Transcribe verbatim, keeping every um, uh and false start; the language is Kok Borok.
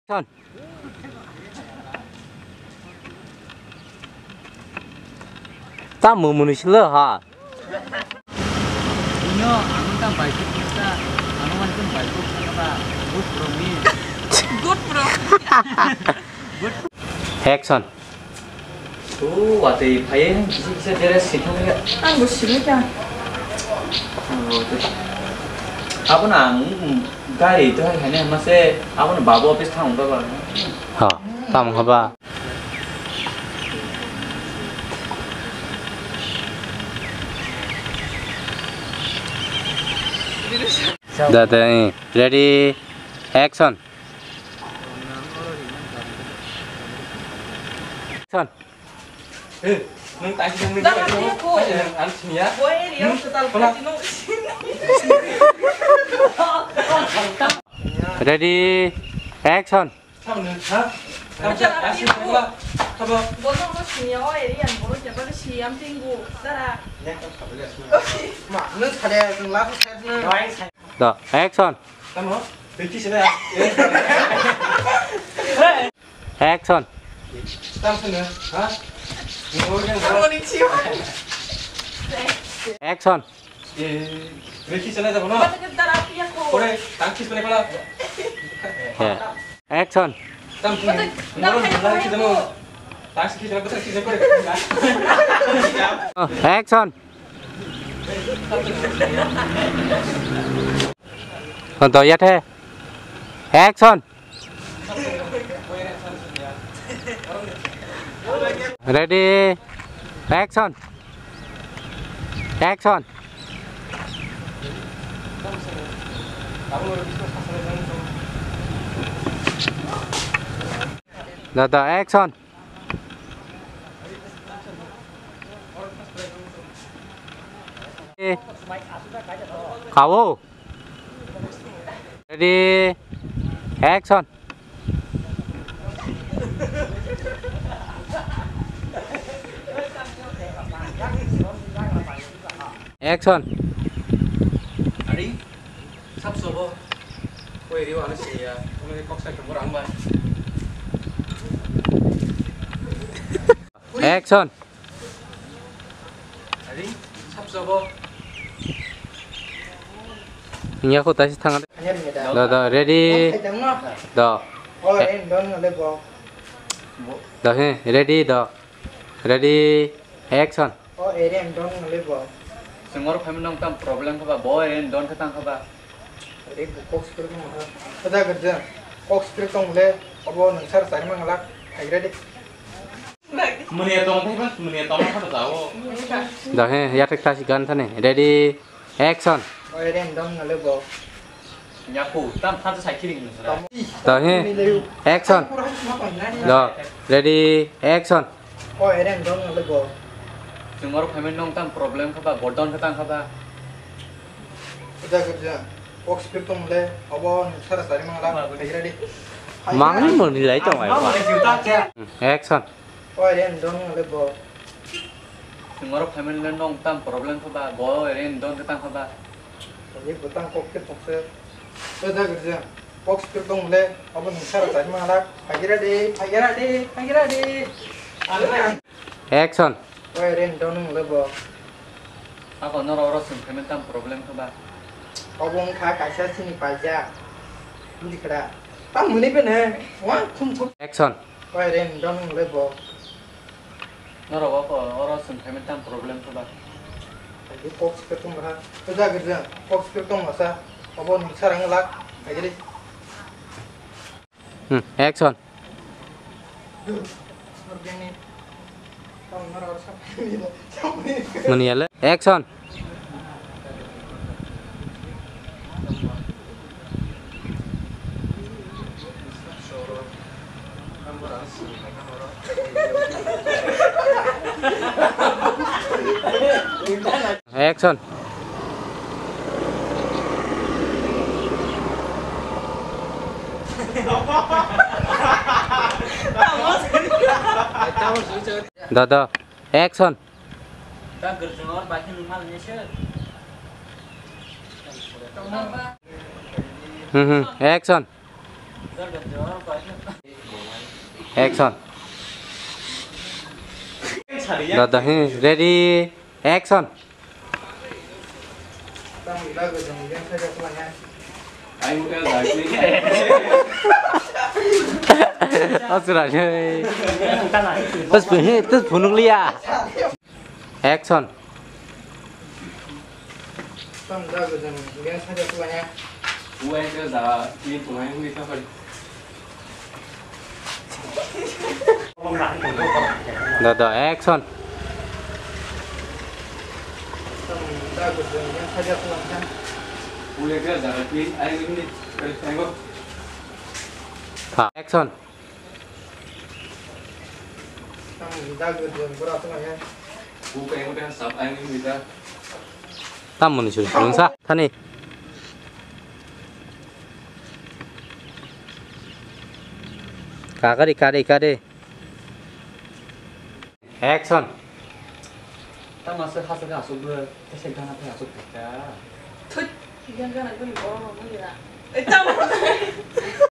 Action. Tamo mwnwi silo ha. Ino, ano ta baisuk ta, ano wanchun baisuk ta, good promise. Good promise. Good. Action. O watwi phaiye nang kisa kisa dress sithangya. Ang bo simi ta. Abono ang gari to hai haine hamase abono babu office thang ba ba. Ha, tamo haba. Da da, eh, ready, action. Action. Eh, nung tasi nung nung. Ang sini ya. Ready, action. Bono no sini ya, o area ni borok ya, bale siyam tinggu, dara. Ma, nung sade, nung labu sade nung. Da, action. Tamo, beki sini ya. Action. Tamo sini, ha? Action. Eh, reki sana jabo na? Kore, tangkis mana kala? Ya. Action. Tam sini. Moron lari kita mau. Tangkis sana, tangkis sana kore. Oh, action. Oh, doyat hai. Action. Ready, action. Action. Da da, action. Kawo. Ready, action. Action. Ari, sab sobo. Koi riwa ano siya. Ano kok sa kemur ang ba. Action. Ready? Sab sobo. Nya ko tasi thang. Do, do, ready. Do. O, eh, don ngale bo. Do, he, ready, do. Ready, action. O, ere, don ngale bo. Sengor family nong tam problem khaba, bo, ere, don khe tang khaba. Ere, kok spirit nong ha. Kada gerja. Kok spirit tong le, obo nang sar sari mangalak, ai ready. Mania tong thai ban, mania tong thai ban tao. Da he, ya thik thasi gan thani. Ready, action. Oi, ren dong ngale bo. Nyaku, tam thang sai kiri ni sara. Da he, action. Da, ready, action. Oi, ren dong ngale bo. Chungor payment nong tam problem khaba, bodon khatang khaba. Uda gurja, kok speed tong le, obo sara sari mangala, ready. Mangni moni lai tong ai. Action. Oi, ren don le bo. Chungor family le nong tam problem kho ba, bo ren don ke tang kho ba. Ye butang kok ke tokse. Uda gurja, kok speed tong le, obo sara sari mangala, phagira de, phagira de, phagira de. Action. Oi, ren don le bo. Ako norok oro chwng phaimani tamo problem khe ba? Obo wngkha kaisa chini paijak. Bujikha da? Tamo hwnwi bene? Wa, thum thum. Action. Oi, ren, don wng le bo. Norok oko oro chwng phaimani tamo problem khe ba? Ai, kok speed tong bwkha. Kwchak rwjak, kok speed tong masa. Obo nwng sarang lak. Ai, gede. Hmm, action. Mani yale. Action. Action. Dada, action. Hmm, hmm, action. Action. Dada, he, ready, action. Asura, he. Terus, he, terus bunuh liya. Action. Tamo da gojang, gen saja tu ya. Uai ke da, ni tu ai hui ta pari. Dada, action. Tamo da gojang, gen saja tu ya. Uai ke da, ni ai hui ni, kari tengok. Tha, action. Tamoni suri suri sa thani. Kakari kari kari. Action. Tamo se hasuk hasuk bo, tese gana tei hasuk thaka. Thut, yang gana gani borok rok gani ra. Eh, tamo.